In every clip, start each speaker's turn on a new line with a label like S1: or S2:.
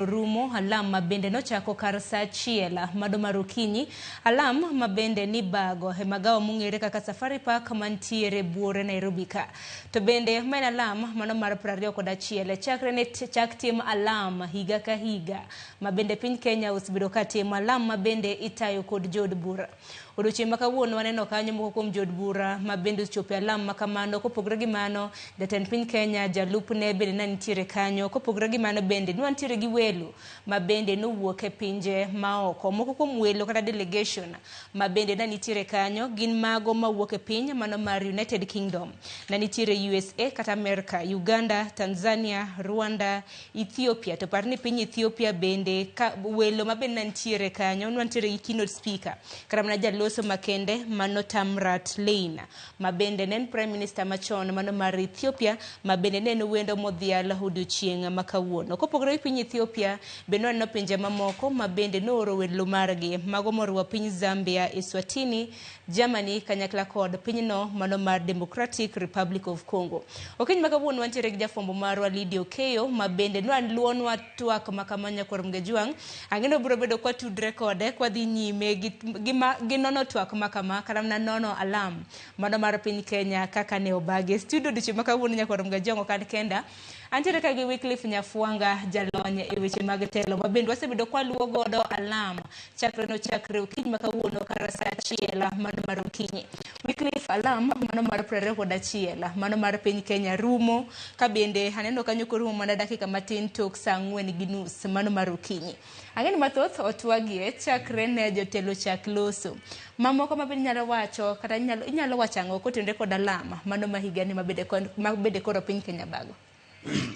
S1: Rumo alam ma bende nochako kar saa achiel mado mar okinyi. Alam ma bende nibago e magawa mong'ere kaka Safari Park mantiere buore Nairobi ka. To bende ma en alam mano mar 21 chakre ne chak tim alam higa ka higa ma bende piny Kenya osebedo ka timo alam ma bende itayo kod jood bura. Odiochieng' ma kawuono waneno kanyo moko kuom jood bura ma bende ochopo e alam ma kamano. Kopogore gi mano, jatend piny Kenya, jalupne bende ne nitiere kanyo. Kopogore gi mano bende ne wantiere gi welo ma bende nowuok e pinje maoko. Moko kuom welo kata delegation ma bende ne nitiere kanyo gin mago mawuok e piny mano mar United Kingdom. Ne nitiere USA kata Amerka, Uganda, Tanzania, Rwanda, Ethiopia. To par ni piny Ethiopia bende ka welo ma bende ne nitiere kanyo, ne wantiere gi keynote speaker kata mana jaloso makende mano Tamrat Lane ma bende ne en prime minister machon mano mar Ethiopia ma bende ne en wendo modhial odiochieng' ma kawuono. Kopogore gi piny Ethiopia, bende waneno pinje mamoko ma bende nooro welo margi, mago moriwo piny Zambia, Eswatini, Germany kanyakla kod pinyno mano mar Democratic Republic of Congo. Okinyi ma kawuono wantiere gi jafwambo marwa Lydia Okeyo ma bende nwa luonwa twak ma kama nyakwar Mgejwang'. Ang'e ni wabiro bedo kwatudre kode kwadhi nyime gi, gi, ma, gi nono twak ma kama kata mana nono alam mano mar piny Kenya kaka ne obagi. E studio odiochieng' ma kawuono nyakwar Mgejwang' ok an kenda. Antiere ka gi Wycliffe Nyafwanga jalony e weche mag telo ma bende wasebedo kwaluwo godo alam chakre nochakre okinyi ma kawuono kar saa achiel mano mar okinyi. Wycliffe, alam mano mar 21 mano mar piny Kenya rumo ka bende aneno kanyo korumo mana dakika matin tok saa 4:30 mano mar okinyi. Ang'e ni mathoth otwagie chakre ne jotelo chak loso. Mamoko ma bende inyalo wacho kata inyalo wacho ang'o kotenore kod alam mano ma higani ma bende koro piny Kenya bago?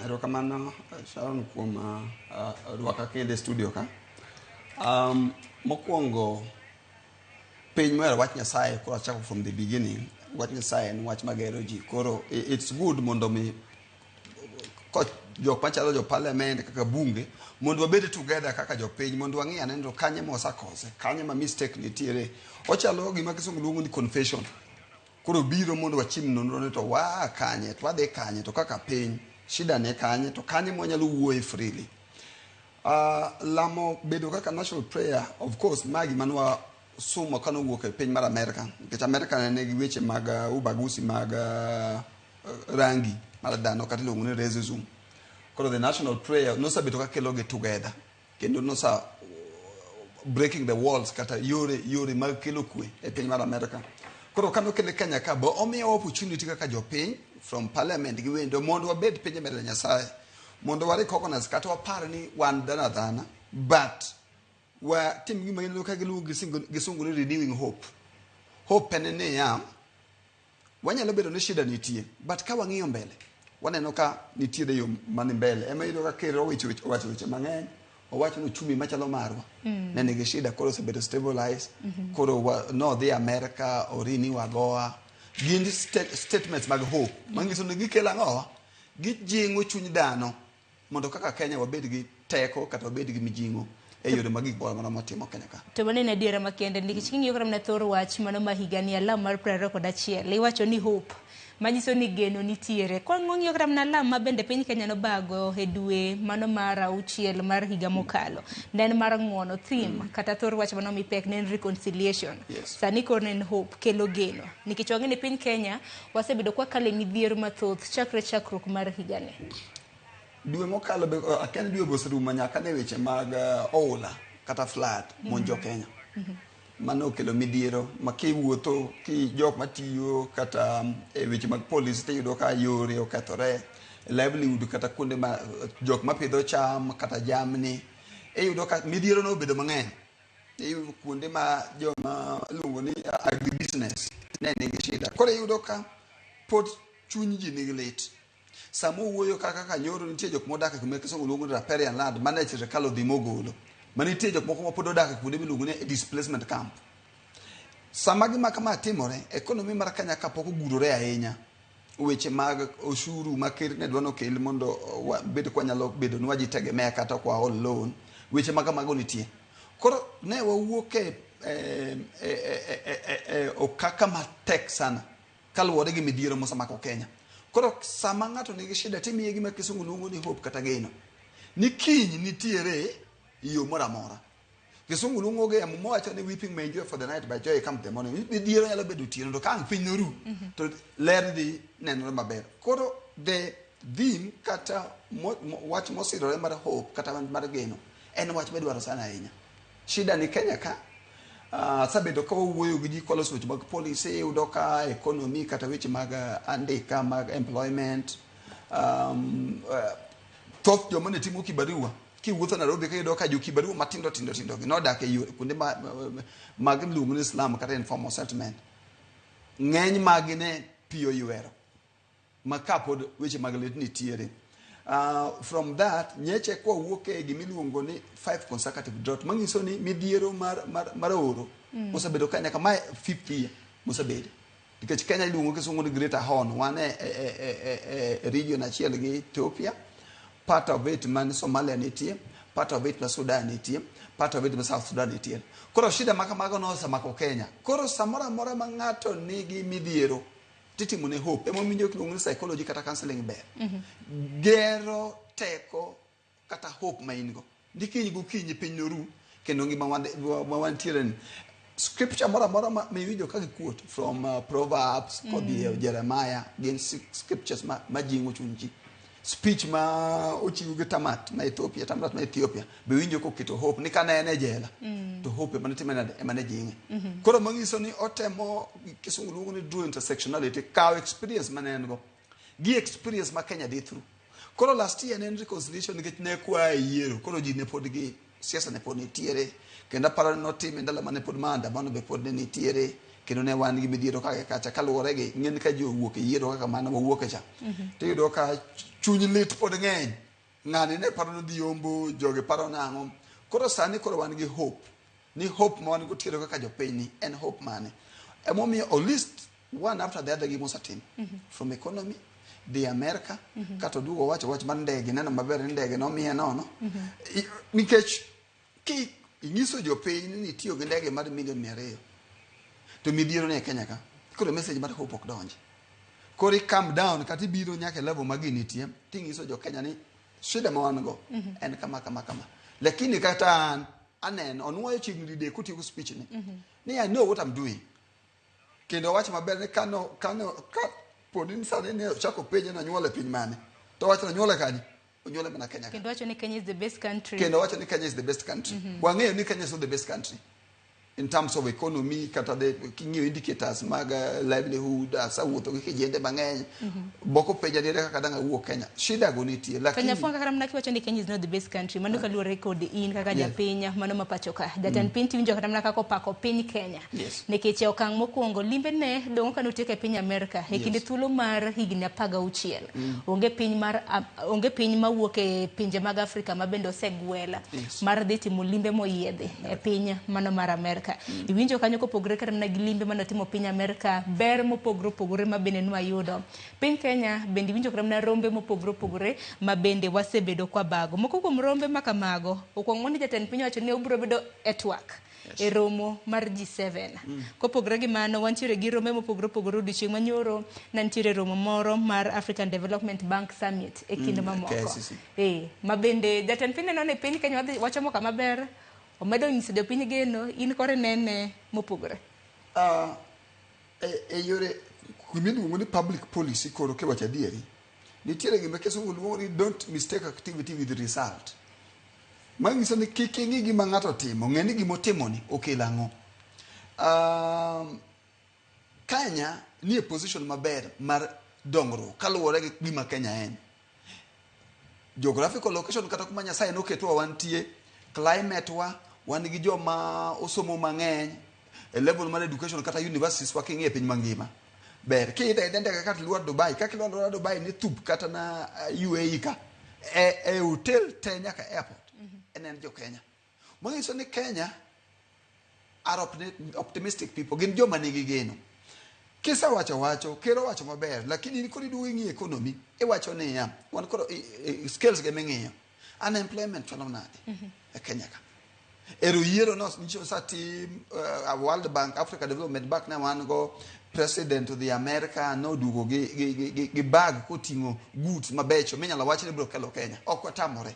S2: Erokamano Sharon kuom rwaka kendo e studio ka. Mokwongo piny mohero wach Nyasaye koro achako from the beginning. Wach Nyasaye en wach magero ji. Koro it's good mondo mi jok machalo jo parliament kaka bunge mondo wabed together kaka jopiny mondo wang'i ane to kanye ma wasakose, kanye ma mistake nitiere. Ochalo gima kisungu luongo ni confession. Koro biro mondo wachim nonro ni to waa kanye, to wadhi kanye, to kaka piny, shida ne kanye, to kanye mwanyalo wuoye freely. Lamo bedo kaka national prayer, of course, ma gima nwa somo kane owuok e piny mar Amerika. Nikech Amerika ne nigi weche mag ubaguzi mag rangi mar dhano kata iluongo ni racism. Koro the national prayer nosebedo ka kelo gi together. Kendo nosa breaking the walls kata yore, yore mag kelo kwe e piny mar Amerika. Koro kane okele Kenya ka, bo omiyowa opportunity kaka jopiny from parliament gi wendo mondo wabed piny e mbele Nyasaye. Mondo wa recognize kata wapar ni wan dhano adhana, but watim gima ineno ka giluongo gi sungu ni renewing hope. Hope en niya, wanyalo bedo ni shida nitie, but ka wang'iyo mbele, waneno ka nitiere yo mani mbele. Ema iyudo ka ker owacho weche mang'eny, owacho ni uchumi machalo marwa ne nigi shida, koro osebedo stabilized, koro nodhi Amerika, orini wagoa. Gin statements mag hope, manyiso ni gikelo ang'o? Gijing'o chuny dhano mondo kaka Kenya wabed gi teko kata wabed gi mijing'o e yore mag gik moro amora mwatimo Kenya ka.
S1: To mano en adiera makende nikech king'iyo kata mana thor wach mano ma higani alam mar 21 iwacho ni hope manyiso ni geno nitiere. Kwa wang'iyo kata mana alam ma bende piny Kenya nobago e dwe mano mar auchiel mar higa mokalo ne en mar ng'uono theme kata thor wach mano mi pek ne en reconciliation. Sani koro ne en hope kelo geno nikech wang'e ni piny Kenya wasebedo kwa kale midhiero mathoth chakre chakruok mar higani.
S2: Dwe mokalo be akia ni dwe be oserumo nyaka ne weche mag oula kata flood monjo Kenya. Mano okelo midhiero ma kiwuotho ki jok matiyo kata e weche mag polis tiyudo ka yore okethore, livelihood kata kuonde ma jok mapidho cham kata jamni iyudo ka midhiero no obedo mang'eny. Iyudo kuonde ma joma iluongo ni agribusiness ne nigi shida. Koro iyudo ka pod chuny ji nigi lit. Sama owuoyo kaka kaka nyoro nitie jok modak e kuma kisungu luongo ni riparian land mane sirikal odhi mogolo. Ma nitie jok moko ma pod odak e kuonde miluongo ni displacement camp. Sama gima kama timore, economy mar Kenya ka pok ogurore ahinya. Weche mag oshuru ma ker ne dwa nokel mondo wabed kwa nyalo bedo ni wajitegemea kata ok wahol loan. Weche ma kamago nitie. Koro ne wawuok e okaka matek sana kaluwore gi midhiero mosemako Kenya. Koro sama ng'ato nigi shida timiye gima kisungu luongo ni hope kata geno. Ni kiny nitiere yo moro amora. Kisungu luongo gi Muma wacho ni weeping may endure for the night but joy comes the morning. Midhiero nyalo bedo otieno to ka ang' piny noru to ler dhi nenore maber. Koro the theme kata wach mosirore mar hope kata mar geno en wach midwaro sana ahinya. Shida ni Kenya ka asebedo ka wawuoyo gi ji kwaloso weche mag policy, iyudo ka economy kata weche mag andika mag employment, thoth joma ne timo kibarua kiwuotho Nairobi ka iyudo ka jo kibarua matindo tindo tindo gi nodak e yore kuonde mag miluongo ni slum kata informal settlement. Ng'eny magi ne pi oywero ma ka pod weche mag lit nitiere. From that, nyeche kwa wuok e gimiluongo ni 5 consecutive drought, manyiso ni midhiero mar oro osebedo ka nyaka mae fifth year mosebedo. Nikech Kenya iluongo kisungu ni Greater Horn, wan e region achiel gi Ethiopia, part of it man Somalia nitie, part of it ma Sudan nitie, part of it ma South Sudan nitie. Koro shida ma kamago nosemako Kenya. Koro samoro amora ma ng'ato nigi midhiero, titimo ne hope. Emomiyo iluongo ni psychology kata counseling ber. Gero teko kata hope ma in go. Ni kiny gokinyi piny noru kendo ngima ma wantiere ni. Scripture moro amora ma iwinjo ka gi quote from Proverbs kodhi e Jeremiah gin scriptures ma jing'o chuny ji. Speech ma ochiw gi Tamat ma Ethiopia, Tamrat ma Ethiopia be winjo koketo hope ni kane en e jela to hope ema ne time nade, ema ne jing'e. Koro manyiso ni otemo kisungu luongo ni draw intersectionality, kawo experience mane en go gi experience ma Kenya dhi through. Koro last year ne en reconciliation nikech ne kwa e yiero, koro ji ne pod gi siasa ne pod nitiere, kendo aparo ni notime ndalo mane pod maandamano be pod ne nitiere, kendo ne wan gi midhiero kaka kacha kaluwore gi ng'en ka ji owuok e yiero kaka mano wawuok e cha. Tiyudo ka chuny lit pod ng'eny. Ng'ani ne paro ni odhi yombo, jogi paro nang'o. Koro sani koro wan gi hope. Ni hope ma wan go tiere kaka jopiny ni en hope mane. Emomiyo o list one after the other gima osetim. From economy, dhi America, kata oduogo owacho wach mar ndege, neno maber ni ndege nomiye nono. Nikech ki inyiso jopiny ni nitiyo gi ndege mar milion 200 to midhiero ni e Kenya ka. Koro message mar hope ok donji. Koro i calm down kata ibiro nyaka e level ma gini nitie tinyiso jo Kenya ni shida ma wan go en kama kama kama. Lakini kata an aneno onuoyo chiegni didek kotieko speech ni. Ni I know what I'm doing. Kendo owacho maber ni kano ka poni ni sani ne ochako penje ni onyuol e piny mane. To owacho ni onyuole kanye? Onyuole mana Kenya ka.
S1: Kendo wacho ni Kenya is the best country.
S2: Kendo wacho ni Kenya is the best country. Wang'eyo ni Kenya is not the best country in terms of economy kata the king'iyo indicators mag livelihood, asewuotho gi kijende mang'eny. Boko penja ni ere kaka dang' awuok Kenya. Shida go nitie
S1: To
S2: lakini
S1: Nyafuanga kata mana kiwacho ni Kenya is not the best country, mano kaluwore kod in kaka japiny mano ma pacho ka. Jatend piny tiwinjo kata mana kaka opako piny Kenya. Nikech e okang' mokwongo limbe ne dong' kane otieko e piny Amerka e kinde thuolo mar higni 16. Onge piny mawuok e pinje mag Afrika ma bende osegwel mar dhi timo limbe moyiedhi e piny mano mar Amerka. Iwinjo kanyo kopogore kata mana gi limbe mane otimo piny Amerka, ber mopogore opogore ma bende nwayudo. Piny Kenya bende iwinjo kata mana rombe mopogore opogore ma bende wasebedo kwabago. Moko kuom rombe ma kamago, okwongo ni jatend piny owacho ni obiro bedo e twak e romo mar G7. Kopogore gi mano, wantiere gi rombe mopogore opogore. Odiochieng' manyoro ne nitiere romo moro mar African Development Bank Summit e kind mamoko.
S2: KICC.
S1: Ma bende jatend piny neno ni piny Kenya wadhi wachomo kama ber, omedo nyiso jopiny geno, in koro inene mopogore.
S2: E yore gimiluongo ni public policy koro kiwacho adieri, nitiere gima kisungu luongo ni don't mistake activity with result. Manyiso ni kik ing'i gima ng'ato timo, ng'e ni gima ni okelo ang'o. Kenya nie position maber mar dongruok kaluwore gi gima Kenya en. Geographical location kata kuma Nyasaye noketwa wantie, climate wa, wan gi joma osomo mang'eny, e level mar education kata universities wa king'iyo e piny mangima. Ber, kiidho aidha ndege kata ilwar Dubai, kaka ilwar alwara Dubai ni thup kata na UAE ka, e hotel te nyaka airport, en jo Kenya. Manyiso ni Kenya are optimistic people, gin joma nigi geno. Kisewacho wacho, ker owacho maber, lakini in koro iduogo ing'iyo economy, iwacho niya, wan koro scales ge ming'iyo. Unemployment chalo nade e Kenya ka? Ero yiero no nyiso osetim, World Bank, Africa Development Bank ne wan go, President of the America noduogo gi bag koting'o goods mabecho minyalo wach ni biro kelo Kenya. Ok watamore.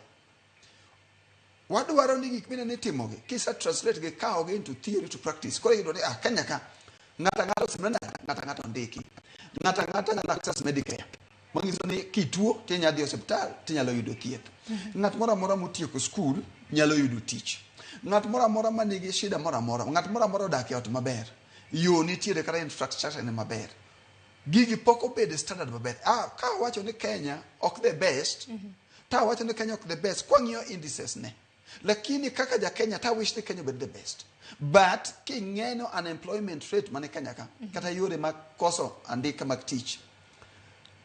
S2: Wadwaro ni gik mineno itimogi, kisa translate gi kawogi into theory to practice. Koro iyudo ni ah, Kenya ka, ng'ato ang'ata osimre ndara, ng'ato ang'ata ondiki. Ng'ato ang'ata nyalo access Medicare. Manyiso ni kituo tinyalo dhi e osiptal tinyalo yudo thieth. Ng'at moro amora motieko skul nyalo yudo tich. Ng'at moro amora manigi shida moro amora, ng'at moro amora odak e ot maber, yo nitiere kata infrastructure ni maber. Gigi pok obedo e standard maber. Ah, ka wacho ni Kenya ok the best, ta wacho ni Kenya ok the best, kwang'iyo indices ne. Lakini kaka ja Kenya ta wish ni Kenya obed the best. But king'eno unemployment rate mane Kenya ka, kata yore mag koso andika mag tich,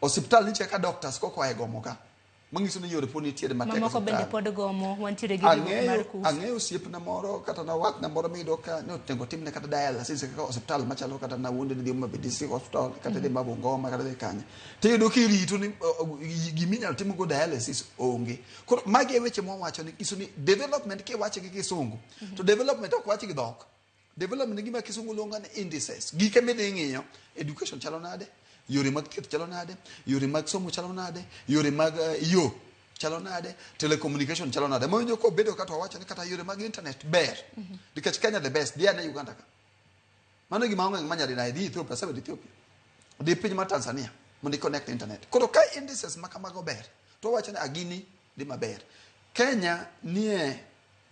S2: osiptal nitie ka doctors koko oa e gomo ka. Manyiso ni yore pod nitiere matek e
S1: Mamoko bende
S2: osiptal.
S1: pod gomo, wantiere gi riwruok mar
S2: Ang'eyo,
S1: KUSA.
S2: ang'eyo osiepna moro kata na watna moro miyudo ka ne onego timne kata dialysis kaka osiptal machalo kata na wuonde ni dhi Homa Bay District Hospital kata dhi ma Bungoma kata dhi kanye. Tiyudo kirito ni giminyalo timgo dialysis onge. Koro magi e weche mwawacho ni nyiso ni development kiwache gi kisungu to development ok wach gi dhok. Development en gima kisungu luongo ni indices. Gike midhi ng'iyo, education chalo nade, yore mag thieth chalo nade, yore mag somo chalo nade, yore mag yo chalo nade, telecommunication chalo nade. Mawinjo kobedo kata wawacho ni kata yore mag internet ber. Nikech Kenya the best, dhi ane Uganda ka. Mano gima onge ng'ama nyalo deny. Dhi Ethiopia, asebedo Ethiopia. Dhi piny mar Tanzania mondo i connect internet. Koro ka indices ma kamago ber, to wawacho ni agini dhi maber. Kenya nie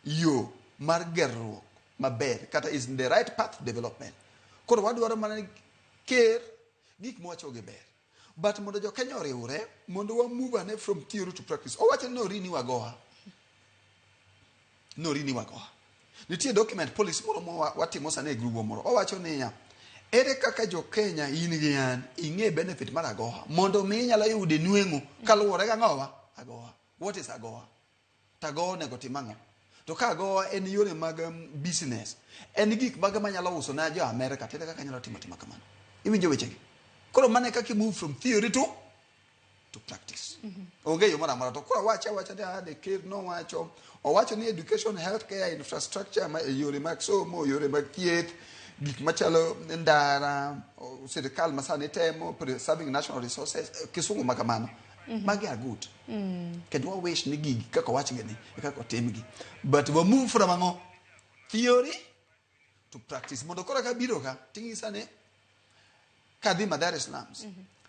S2: yo mar gerruok maber kata is in the right path to development. Koro wadwaro mana ni ker gik mwacho gi ber. But mondo jo Kenya oriwre mondo wa move ane from theory to practice. Owacho ni norini wagoha. Norini wagoha. Nitie document policy moro ma watimo sani e grupo moro. Owacho niya, ere kaka jo Kenya in gi an ing'e benefit mar agoha mondo mi inyalo yude nweng'o kaluwore gi ang'owa? Agoha. What is agoha? To agoha onego tim ang'o? To ka agoha en yore mag business, en gik mage manyalo uso na jo Amerika, to ere kaka anyalo timo timo kamano? Iwinjo wechegi? Koro mano e kaka i move from theory to practice. Onge yo moro amora. To koro awache awacha ni ah, ker nowacho, owacho ni education, healthcare, infrastructure, ma, yore mag somo, yore mag thieth, gik machalo ndara, sirikal masani temo, preserving national resources, kisungu ma kamano. Magi are good. Kendo wa wish ni gigi kaka owachgi ni, e kaka otimgi. But wa move from ang'o? Theory to practice. Mondo koro ka biro ka, ting'isa ni kadhi Mathare slums,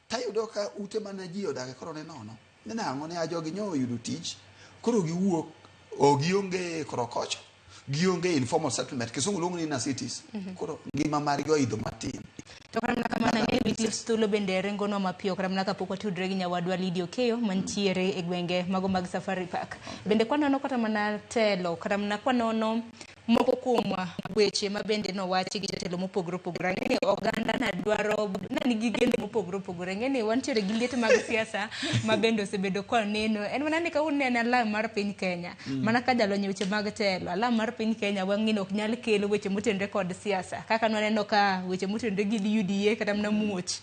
S2: tayudo ka ute mane ji odake koro ne nono. Ni nang'o ne a jogi nyo oyudo tich, koro giwuok, o gionge korokocho, gionge informal settlement, kisungu luongo ni inner cities. Koro ngima margi oidho matin.
S1: To kata mana kamano ang'eyo ni Wycliffe Thuolo bende ringonwa mapiyo kata mana kapok watudre gi nyawadwa Lydia Okeyo mantiere e gwenge mago mag Safari Park. Bende kwanono kata mana telo kata mana kwanono moko kuom weche ma bende nowachi gi jotelo mopogore opogore. Ang'e ni oganda na dwaro na nigi geno mopogore opogore. Ang'e ni wantiere gi liet mag siasa ma bende osebedo kwa neno. En mana ni kawuono en alam mar piny Kenya. Mana ka jalony e weche mag telo, alam mar piny Kenya wang'e ni ok nyal kelo weche motenore kod siasa. Kaka nwaneno ka weche motenore gi UDA kata mana muoch.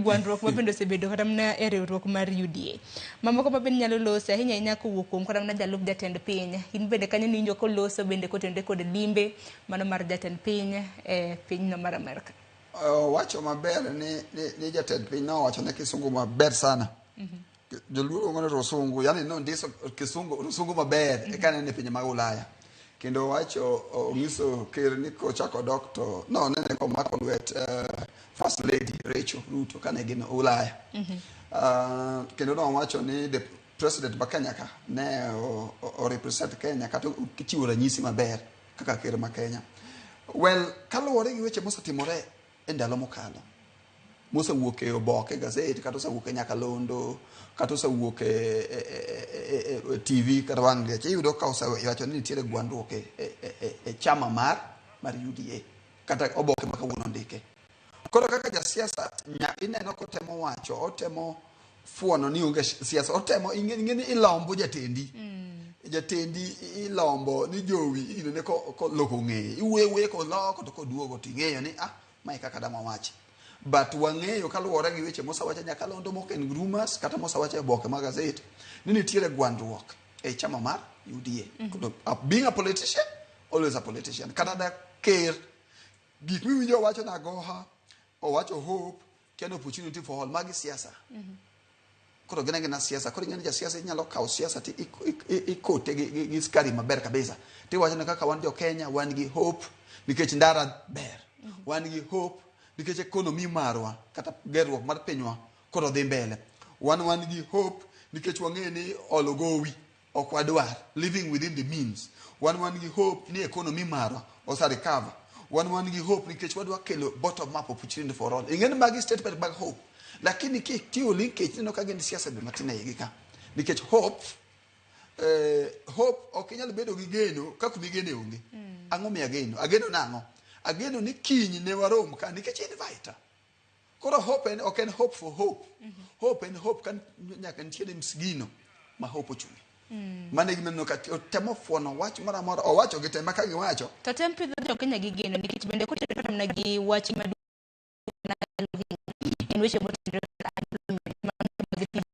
S1: Gwandruok ma bende osebedo kata mana e riwruok mar UDA. Mamoko ma bende nyalo loso ahinya ahinya kowuok kuom kata mana jalup jatend piny. In bende kanyo niwinjo koloso bende kotenore kod limbe mano mar jatend piny e pinyno mar Amerka.
S2: Owacho maber ni jatend piny nowacho ne kisungu maber sana. Joluo luongo ni rosungu, yani nondiso kisungu rosungu maber eka nene pinje mag Ulaya. Kendo owacho onyiso ker ni kochako dok to no nene komako lwet First Lady Rachel Ruto kane gin Ulaya. Kendo nowacho ni the president ma Kenya ka ne o represent Kenya kata ochiwo ranyisi maber kaka ker ma Kenya. Well, kaluwore gi weche mosetimore e ndalo mokalo, mosewuok e oboke gazet kata osewuok e nyakalondo kata osewuok e TV kata wang' liech, iyudo ka osewacho ni nitiere gwandruok e chama mar UDA kata oboke ma kawuono ondike. Koro kaka jasiasa ineno kotemo wacho, otemo fuono ni onge siasa, otemo ing'e ni ilombo jatendi. Jatendi ilombo ni jowi inene koloko ng'eye, iwuoyo wuoyo koloko to koduogo to ing'eyo ni ah, mae kaka dang' wawachi. But wang'eyo kaluwore gi weche mosewacho nyakalondo moko en rumors kata mosewacho e oboke mag gazet ni nitiere gwandruok e chama mar UDA. Koro, being a politician, always a politician. Kata da ker, gik miwinjo owacho na agoha, owacho hope, kendo opportunity for all, magi siasa. Koro gin agina siasa. Koro ing'e ni jasiasa inyalo kawo siasa to ikote gi skari maber kabisa. Tiwacho ni kaka wan jo Kenya wan gi hope nikech ndara ber. Wan gi hope nikech economy marwa kata gerruok mar pinywa koro dhi mbele. Wan gi hope nikech wang'eyo ni olo gowi ok wadwar, living within the means. Wan gi hope ni economy marwa ose recover. Wan gi hope nikech wadwa kelo bottom up opportunity for all. Ing'e ni magi statement mag hope. Lakini kitiyo linkage ineno ka gin siasa be matin e igi ka. Nikech hope hope ok inyal bedo gi geno ka kuma igene onge. Ang'o miyo ageno? Ageno nang'o? Ageno ni kiny ne warom ka nikech invite. Koro hope en ok en hope for hope. Hope en hope ka nyaka nitiere msgino ma hope ochung'e. Mano e gima ineno ka otemo fuono wach moro amora owacho gi te ma ka giwacho
S1: To tem pidho jo Kenya gi geno nikech bende kotenore mana gi wach maduong' en weche motenore kod unemployment.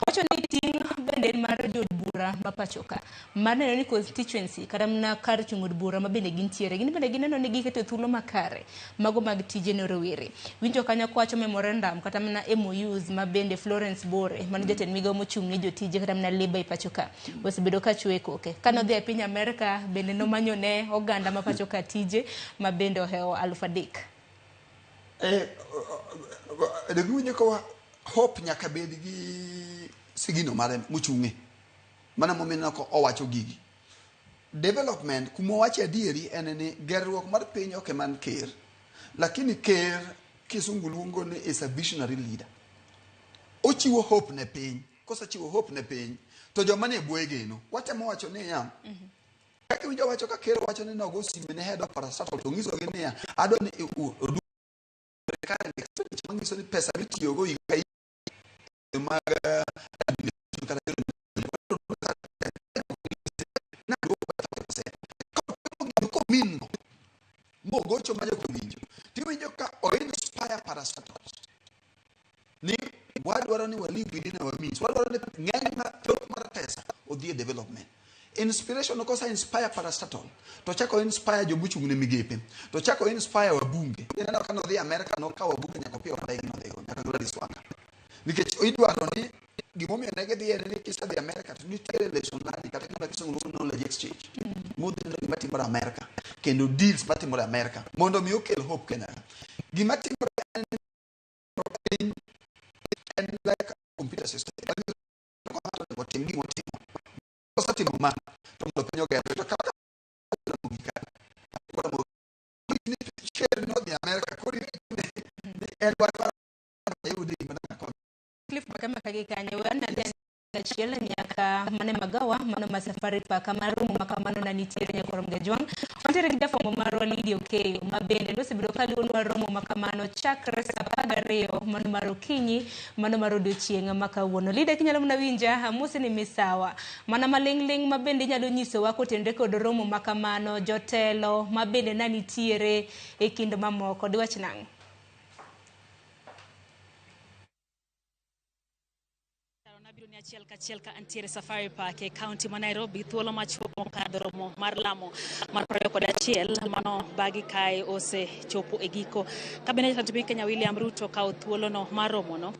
S1: Owacho ni ting' bende en mar jood bura ma pacho ka mar neno ni constituency kata mana kar chung' od bura ma bende gintiere gin bende gineno ni giketo thuolo makare mago mag tije ne rowere. Winjo kanyo kowacho memorandum kata mana MOUs ma bende Florence Bore mano jatend migawo mochung' ne jotije kata mana labour e pacho ka osebedo ka chwe koke. Kane odhi e piny Amerka bende nomanyo ne oganda ma pacho ka tije ma bende ohewo 3,000.
S2: Giwinjo ka hope nyaka bed gi sigino mare mochung'e. Mano emomiyo ineno ka owacho gigi. Development kuma owache adieri en ni gerruok mar piny ok ema en ker. Lakini ker kisungu luongo ni is a visionary leader. Ochiwo hope ne piny. Kosechiwo hope ne piny to joma nie bwoye geno. Watemo wacho niya, kaka iwinjo wacho ka ker wacho ni nogo sime ne head of parastatal to onyisogi niya, adwa ni recurrent expenditure manyiso ni pesa mitiyogo higa ka higa mag administration kata yore komingo mogocho ma jok owinjo tiwinjo ka o inspire parastatals ni wadwaro ni wa live within our means, wadwaro ni ng'eny mar thoth mar pesa odhi e development. Inspiration kosa inspire parastatal to chako inspire jomochung' ne migepe to chako inspire wabunge. Ineno ka nodhi Amerika nokawo wabunge nyaka Opiyo Wandayi nodhigo nyaka Gladys Wanga nikech idwaro ni gimomiyo ne gidhi en ni kisedhi Amerika to nitiere lesson learning kata gima kisungu luongo ni knowledge exchange modhi neno gima timore Amerika kendo deals matimore Amerika mondo mi okel hope Kenya. Gima timore en ni piny en like a computer system. Ng'ato onego otim gima otimo. Kosetimo ma to mondo piny ogerre to kata Ramogi ka Ramogi ker nodhi Amerika koro ni en wach mar ayudi mana kaka
S1: Cliff Bakama kagi kanyo we anadhi achiel nyaka mane magawa mano ma Safari Park mar romo ma kamano na nitiere nyakoro Mgajwang'. Wantiere gi jafwambo marwa Lydia Okeyo ma bende nosebedo ka luwonwa romo ma kamano chakre saa 12 mano mar okinyi mano mar odiochieng' ma kawuono. Lydia kinyalo mana winja amosi ni misawa mana maling'ling' ma bende inyalo nyisowa kotenore kod romo ma kamano jotelo ma bende na nitiere e kind mamoko diwach nang'o?
S3: Nabiro ni achiel kachiel ka antiere Safari Park e kaunti ma Nairobi thuolo machuok mokadho romo mar lamo mar 21 mano bagi kae osechopo e giko. Kabende jatend piny Kenya William Ruto kawo thuolono mar romono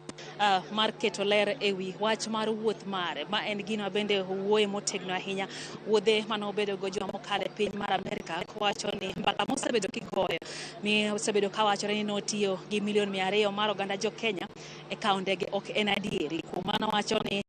S3: mar keto ler e wi wach mar wuoth mare ma en gino bende owuoye motegno ahinya wuodhe mane obedo go juma mokalo e piny mar Amerika kowacho ni mbaka mosebedo kigoyo mi osebedo kawachore ni notiyo gi milion 200 mar oganda jo Kenya e kawo ndege ok en adieri. Kuom mano wacho ni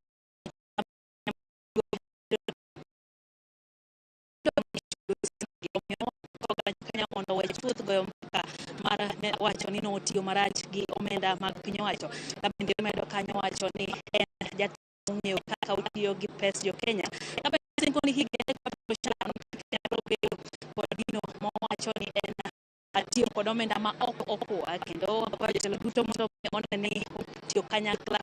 S3: Kenya mondo owe chuth goyo mbaka mar wacho ni notiyo marach gi omenda mag piny owacho. Ka bende omedo kanyo wacho ni en jatelo ong'eyo kaka otiyo gi pes jo Kenya. Ka bende singo ni higa Kenya biro bedo kod gino mowacho ni en tiyo kod omenda ma ok okwa kendo okwayo jotelo duto mondo one ni otiyo kanyakla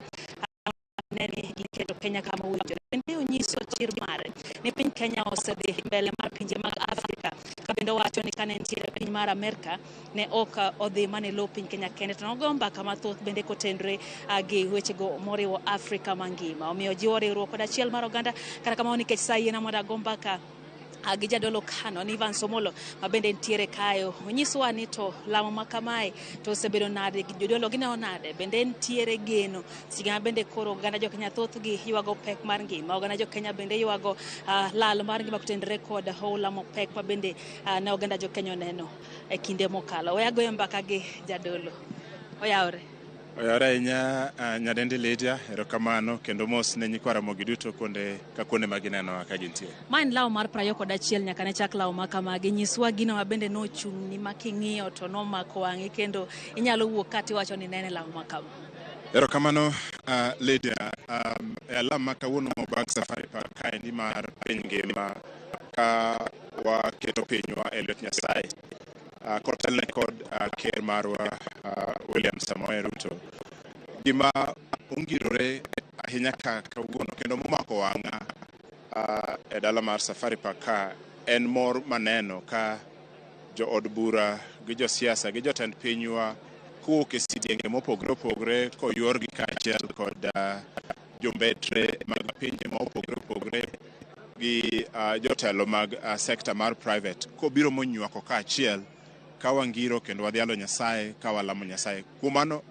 S3: ne ni giketo Kenya kama owinjore. Bende onyiso chir mare ni piny Kenya osedhi mbele mar pinje mag Afrika ka bende owacho ni kane entiere e piny mar Amerka ne ok odhi mana e lo piny Kenya kende to nogoyo mbaka mathoth bende kotenre gi wechego moriwo Afrika mangima. Omiyo jiwo riwruok kod achiel mar oganda kata kamano nikech sa yiena mondo ago mbaka Gi jadolo Kano ni Ivan Somolo ma bende nitiere kae onyiswa ni to lamo ma kamae to osebedo nade, jodolo gineno nade, bende nitiere geno seche ma bende koro oganda jo Kenya thothgi ywago pek mar ngima, oganda jo Kenya bende ywago lal mar ngima kotenore kod oula mapek ma bende ne oganda jo Kenya oneno e kinde mokalo. We agoyo mbaka gi jadolo. Oyawre.
S4: Oyawre ahinya, nyadendi Lydia, erokamano kendo mos ne nyikwa Ramogi duto kuonde ka kuonde ma ginenowa ka gintie.
S3: Ma en law mar 21 nyaka ne chak law ma kamagi. Nyiswa gino ma bende nochung'ni ma king'iyo to nomako wang'i kendo inyalo wuok ka tiwacho ni nene law ma kama.
S4: Erokamano, Lydia. E alam ma kawuono mobag Safari Park kaendi mar piny ngima ka waketo pinywa e lwet Nyasaye, kotelne kod ker marwa, William Samoei Ruto. Gima ongirore ahinya ka kawuono kendo momako wang'a e dala mar Safari Park ka en mor maneno ka jood bura gi josiasa gi jotend pinywa kowuok e sidienge mopogore opogore koyorgi kaachiel kod jombetre mag pinje mopogore opogore gi jotelo mag sekta mar private kobiro monywako kaachiel ka wangiro kendo wadhialo Nyasaye ka walamo Nyasaye. Kuom mano,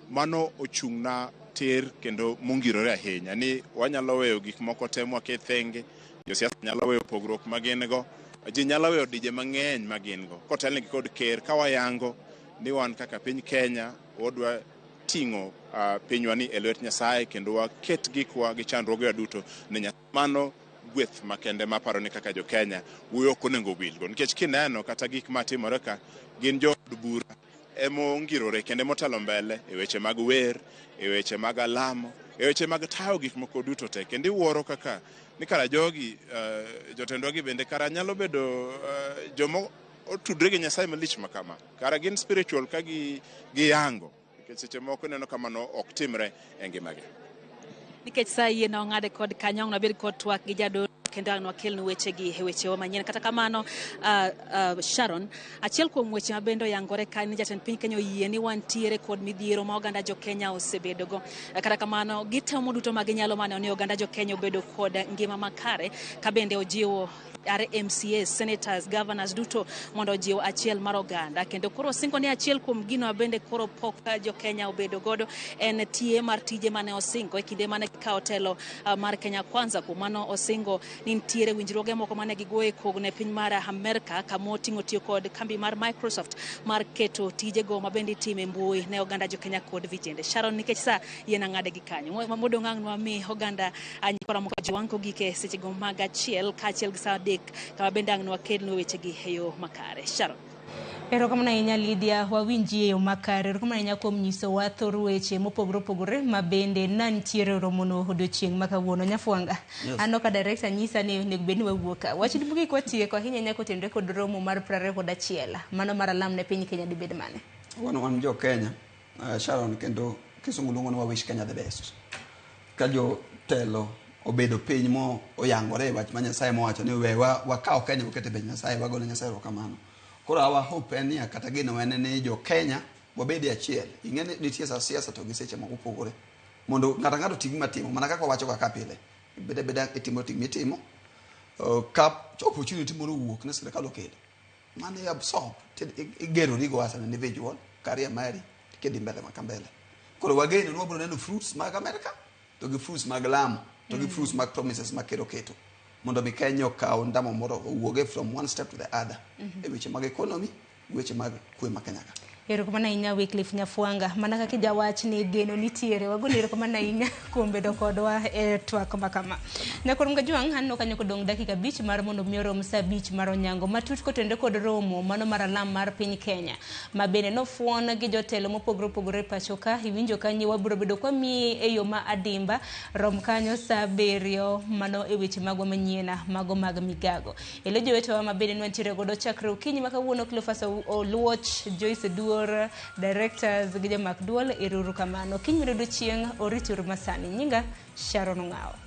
S4: mano ochung'na tir kendo mongirore ahinya ni wanyalo weyo gik moko te mwaket thenge, josiasa nyalo weyo pogruok ma gin go, ji nyalo weyo dije mang'eny ma gin go kotelnegi kod ker ka wayango ni wan kaka piny Kenya wadwa ting'o pinywa ni e lwet Nyasaye kendo waket gikwa gi chandruogewa duto ne Nyasaye. Mano gweth makende maparo ni kaka jo Kenya wuoyo ok onego wilgo nikech kineno kata gik matimore ka gin jood bura emongirore kendo emotelo mbele e weche mag wer, e weche mag alamo, e weche mag tayo gik moko duto te. Kendo iwuoro kaka ni kara jogi, jotendwa gi bende kara nyalo bedo joma otudre gi Nyasaye malich ma kama. Kara gin spiritual ka giyango nikech seche moko ineno ka mano ok timre e ngimagi.
S3: Nikech sa yie ne ong'ade kod kanyo, ang' wabed kod twak gi jadolo kendo ang' wakelnu wechegi e wechewa manyien. Kata kamano, Sharon, achiel kuom weche ma bende oyangore ka ni jatend piny Kenya oyie ni wantiere kod midhiero ma oganda jo Kenya osebedogo. Kata kamano, gitemo duto ma ginyalo maneno ni oganda jo Kenya obedo kod ngima makare, ka bende ojiwo are MCAs, senators, governors duto mondo ojiw achiel mar oganda. Kendo koro osingo ni achiel kuom gino ma bende koro pok jo Kenya obedo godo en tie mar tije mane osingo e kinde mane gikawo telo mar Kenya Kwanza. Kuom mano osingo ni nitiere winjruoge moko mane gigoyo e kogno e piny mar Amerka kama oting'o tiyo kod kambi mar Microsoft mar keto tijego ma bende itimo e mbui ne oganda jo Kenya kod vijende. Sharon, nikech sa yien ang'ade gi kanyo. Modong' ang' nwami oganda nyikwa Ramogi Ojwang' kogik e sechego mag 1 kaachiel gi sa 3 kama bende ang' nwakelnu wechegi e yo makare. Sharon.
S1: Erokamano ahinya Lydia, wawinji e yo makare. Erokamano ahinya kuom nyisowa thor weche mopogore opogore ma bende nantiere e romono odiochieng' ma kawuono. Nyafwanga, aneno ka director nyisa ni onego bed ni wawuok ka. Wach mogik watieko ahinya ahinya kotenore kod romo mar 21, mano mar alam ne piny Kenya dibed mane?
S2: Wan jo Kenya, Sharon, kendo kisungu luongo ni wa wish Kenya the best. Ka jotelo obedo piny mo oyangore e wach ma Nyasaye mowacho ni we wakaw Kenya waket e bech Nyasaye, wagone Nyasaye erokamano. Koro our hope en niya kata geno en ni jo Kenya wabed e achiel. Ing'e ni nitie sa siasa to gi seche moko opogore. Mondo ng'ato ang'ato otim gima timo mana kaka wawacho kaka pile. Ibed abeda itimo tich mitimo. Ka opportunity moro owuok ne sirikal okelo. Mano i absorb igerorigo as an individual, career mari kidhi mbele maka mbele. Koro wageno ni wabiro neno fruits mag America to gi fruits mag lamo to gi fruits mag promises ma ker oketo mondo mi Kenya okaw ndamo moro owuoge from one step to the other e weche mag economy gi weche mag kwe ma Kenya ka.
S1: Erokamano ahinya Wycliffe Nyafwanga. Mana kaka ijawach ni geno nitiere. Wagoni erokamano ahinya kuom bedo kodwa e twak ma kama. Nyakorom Kajwang', aneno kanyo kodong' dakika 5 mar mondo mi orom sa 5 mar onyango. Matut kotenore kod romo mano mar alam mar piny Kenya. Ma bende nofuon gi jotelo mopogore opogore e pacho ka. Iwinjo kanyo wabiro bedo kwamiyi e yo ma adimba. Rom kanyo sa 7 mano e weche magwa manyien mago mag migago. Elo jowetewa ma bende nwantiere godo chakre okinyi ma kawuono Cleophas Oluoch, Joyce Duor, directors gi jomak duol, eruru kamano. Kiny odiochieng' orituru masani. Nyinga Sharon Ong'awo.